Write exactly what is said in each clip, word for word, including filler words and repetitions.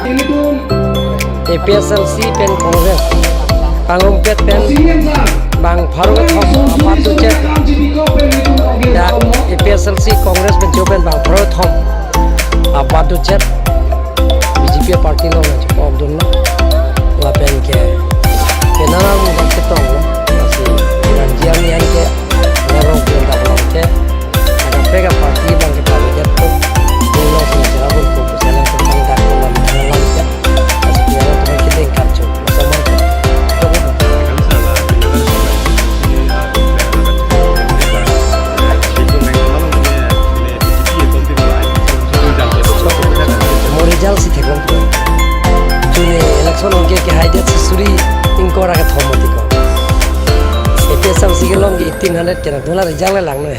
A P H L C pen Congress pangumpet pen bang pharo kethom abat duchet. Ya, A P H L C Congress pen cho pen bang pharo kethom abat duchet B J P party along nangchepokdunlo. Lapen ke penang bang chetonglo. Lasi Ranjiang Nian ke Nerong pen dak along ke ada pega party bang ke party ke po. Dolo si chera bun po po channel tentang dak alam alam ke. Lasi dia teman kita yang karju. Masa masa. Mo result si theklong po. Juni election along ke kehaidet si suri ingkoi ra kethom mati ko. A P H L C kelong ke eighteen hundred ke nang, dola result le lang noi.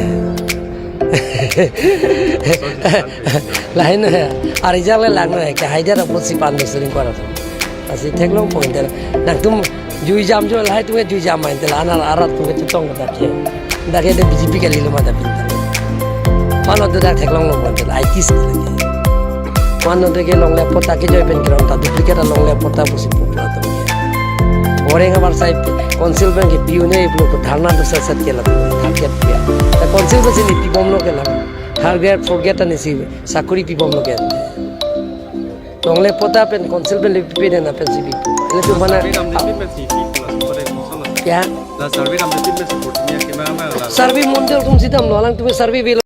Lahin noi. A result le lang noi. Kehaidet apot si pan do suri ingkoi ra thom. Lasi theklong po intel. Nangtum jui jam jo lahai atum ke jui jam ma intel, anar arat atum ke chetong ke dak ke. Dak ke de B J P kalilo ma dak pintar. Mano de dak theklonglo po intel, I T skill ke. Mano de ke longle patta kejoi pen ground ta duplicate longle patta pusi pu pu atum ke. Orang abar sai council pen ke P U ne iplo ko dharna dusar sat ke la target dia. Ta council pensi ne pibomlo ke la. Third grade, fourth grade ta ne si sakuri pibomlo ke. Longle patta pen council pen le pipe den na pensi pipo. Latum mana. Survey dam de pensi pipo la, survey dam de pensi pipo, ya. La survey dam de pensi pipo, ya, kemana la. Survey mondir atum si damlo, alangtum survey bil